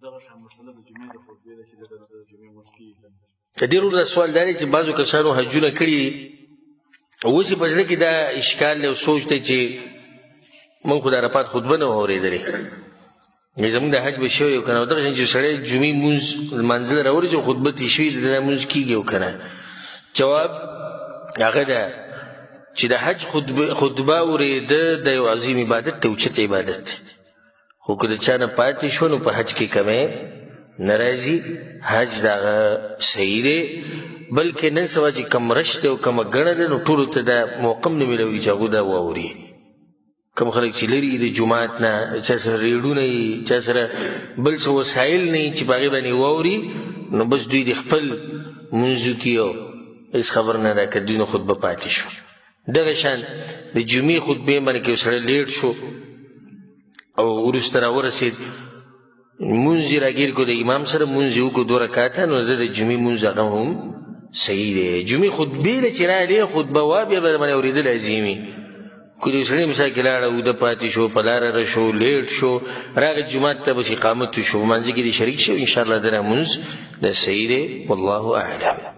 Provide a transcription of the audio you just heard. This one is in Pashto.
دغه شان مسله د جمعې د خطبې ده چې د جمعې لمونځ کېږي. د دې وروڼو دا سوال دا دی چې بعضو کسانو حجونه کړي اوس یې په زړه کې دا اشکال دی او سوچ دی چې موږ خو د عرفات خطبه نه وه اورېدلې، زموږ د حج به شوی او که نه. دغه شان چې سړی جمعې لمونځ لمانځه له راورسي خطبه ترې شوې ده، دا لمونځ کېږي او که نه؟ جواب هغه ده چې د حج خطبه اورېده د یو عظیم عبادت دی، اوچت عبادت دی، خو که د چا نه پاتې شو نو په حج کې کمی نه راځي، حج د هغه صحیح دی. بلکې نن سبا چې کوم رش دی او کومه ګڼه ده نو ټولو ته دا موقع هم نه میلاویږي چې هغوی دا واوري. کوم خلک چې لرې د جومات نه، چا سره ریډونه وي، چا سره بل څه وسایل نه وي چې په هغې باندې واوري، نو بس دوی د خپل لمونځ وکړي او هېڅ خبر نه ده که دوی نه خطبه پاتې شو. دغه شان د جمعې خطبې باندې که یو سړی لیټ شو او وروسته راورسېد، لمونځ یې راګیر کړو د امام سره، لمونځ یې وکړو دوه رکعته، نو د جمعې لمونځ هغه هم صحیح دی. جمعې خطبې له چې راغلې خطبه وه بیا به باندې اورېده لازمي. که د سړي مثال کې لاړه اوده پاتې شو، په لاره را شو، لیټ شو، راغی جومات ته، بس اقامت وشو، لمانځه کې دې شریک شو، انشاءالله د لمونځ د صحیح دی. والله اعلم.